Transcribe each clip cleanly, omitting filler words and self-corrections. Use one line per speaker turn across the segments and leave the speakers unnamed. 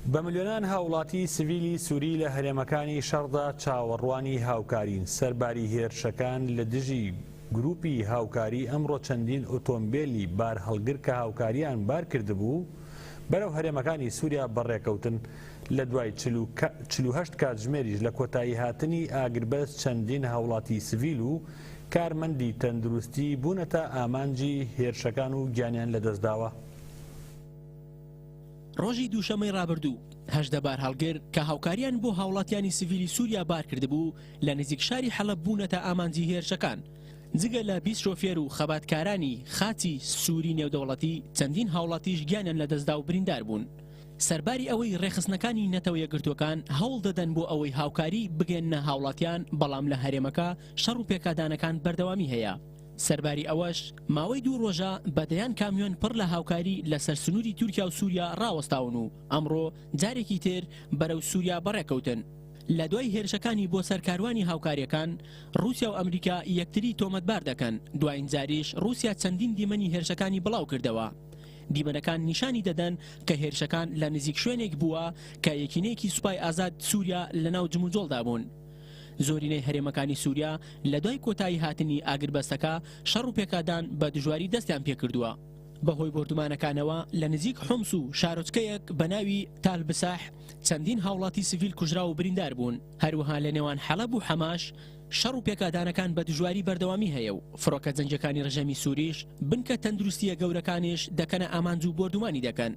بە ملیۆنان هاوڵاتی سڤیلی سوری لە هەرێمەکانی شەڕدا چاوەڕوانی هاوکارین، سەرباری هێرشەکان لە دژی گروپی هاوکاری ئەمڕۆ چەندین ئۆتۆمبێلی بارهەڵگر کە هاوکاریان بارکردبوو بەرەو هەرێمەکانی سوریا بەڕێکەوتن، لە دوای 48 کاتژمێریش لە کۆتاییهاتنی ئاگربەست چەندین هاوڵاتی سڤیل و کارمەندی تەندروستی بوونەتە ئامانجی هێرشەکان و گیانیان لەدەستداوە.
ڕۆژی دووشەممەی ڕابردوو، 18 بارهەڵگر کە هاوکاریان بۆ هاوڵاتیانی سڤیلی سووریا بارکردبوو، لە نزیک شاری حەلەب بوونەتە ئامانجی هێرشەکان. جگە لە 20 شۆفێر و خەباتکارانی خاچی سووری نێودەوڵەتی، چەندین هاوڵاتیش گیانیان لەدەستدا و بریندار بوون. سەرباری ئەوەی ڕێکخستنەکانی نەتەوە یەکگرتووەکان هەوڵ دەدەن بۆ ئەوەی هاوکاری بگەیەننە هاوڵاتیان، بەڵام لە هەرێمەکە شەڕ و پێکادانەکان بەردەوامی هەیە. سەرباری ئەوەش، ماوەی دوو ڕۆژە بە دەیان کامیۆن پڕ لە هاوکاری لەسەر سنووری تورکیا و سووریا ڕاوەستاون و ئەمڕۆ جارێکی تر بەرەو سووریا بەڕێکەوتن. لە دوای هێرشەکانی بۆ سەر کاروانی هاوکارییەکان، ڕووسیا و ئەمریکا یەکتری تۆمەتبار دەکەن، دوایین جاریش ڕووسیا چەندین دیمەنی هێرشەکانی بڵاوکردەوە. دیمەنەکان نیشانی دەدەن کە هێرشەکان لە نزیک شوێنێک بووە کە یەکینەیەکی سوپای ئازاد سووریا لەناو جموجۆڵدا بوون. زۆرینەی هەرێمەکانی سووریا لە دوای کۆتایی هاتنی ئاگربەستەکە شەڕ و پێکادان بە دژواری دەستیان پێکردووە. بەهۆی بۆردومانەکانەوە لە نزیک حومس و شارۆچکەیەک بە ناوی تال بساح چەندین هاوڵاتی سڤیل کوژراو و بریندار بوون. هەروەها لە نێوان حەلەب و حەماش شەڕ و پێکادانەکان بە دژواری بەردەوامی هەیە و فڕۆکە جەنگیەکانی ڕژێمی سووریش بنکە تەندروستییە گەورەکانیش دەکەنە ئامانج و بۆردومانی دەکەن.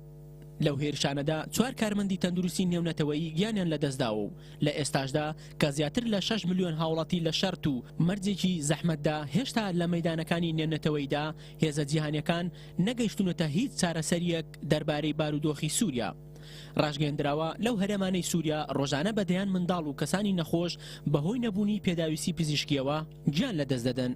لەو هێرشانەدا چوار کارمەندی تەندروستی نێونەتەوەیی گیانیان لەدەستداوە و لە ئێستاشدا کە زیاتر لە 6 ملیۆن هاوڵاتی لە شەرت و مەرجێکی زەحمەتدا هێشتا لە مەیدانەکانی نێونەتەوەییدا هێزە جیهانیەکان نەگەیشتونەتە هیچ چارەسەریەک دەربارەی بارودۆخی سوریا. ڕاشگەیەندراوە لەو هەرێمانەی سوریا ڕۆژانە بە دەیان منداڵ و کەسانی نەخۆش بەهۆی نەبوونی پێداویستی پزیشکیەوە گیان لەدەست دەدەن.